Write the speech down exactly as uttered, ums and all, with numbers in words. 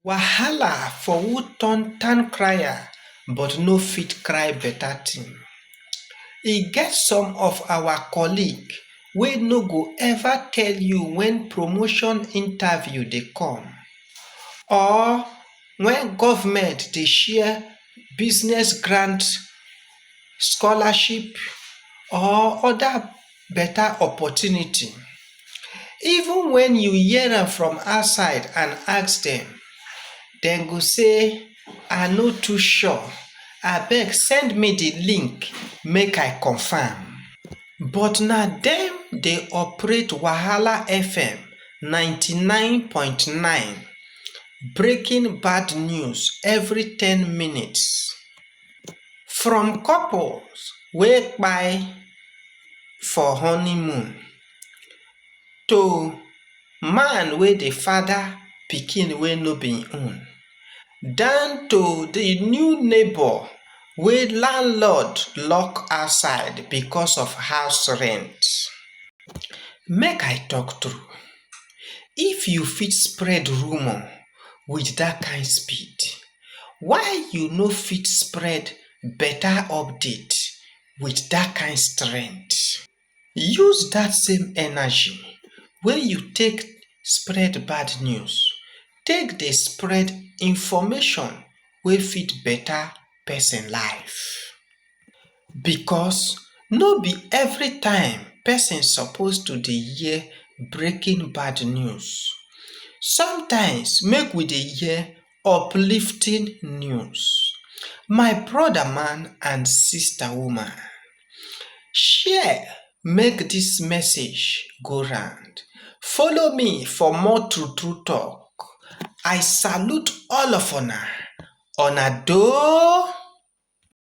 Wahala for who turn town crier but no fit cry better thing. E get some of our colleague wey no go ever tell you when promotion interview dey come, or when government dey share business grant, scholarship, or other better opportunity. Even when you hear am from outside and ask them, dem go say, "I no too sure. Abeg, send me the link, make I confirm." But na dem dey operate Wahala F M ninety-nine point nine, breaking bad news every ten minutes. From couples wey kpai for honeymoon, to man wey dey father pikin wey no be im own, down to the new neighbor wey landlord lock outside because of house rent. Make I talk true, if you fit spread rumor with that kind speed, why you no fit spread better update with that kind strength? Use that same energy wey you take spread bad news, take dey spread information wey fit better person life. Because no be every time person suppose to dey hear breaking bad news. Sometimes make we dey hear uplifting news. My brother man and sister woman, share, make this message go round. Follow me for more true true talk. I salute all of una. Una do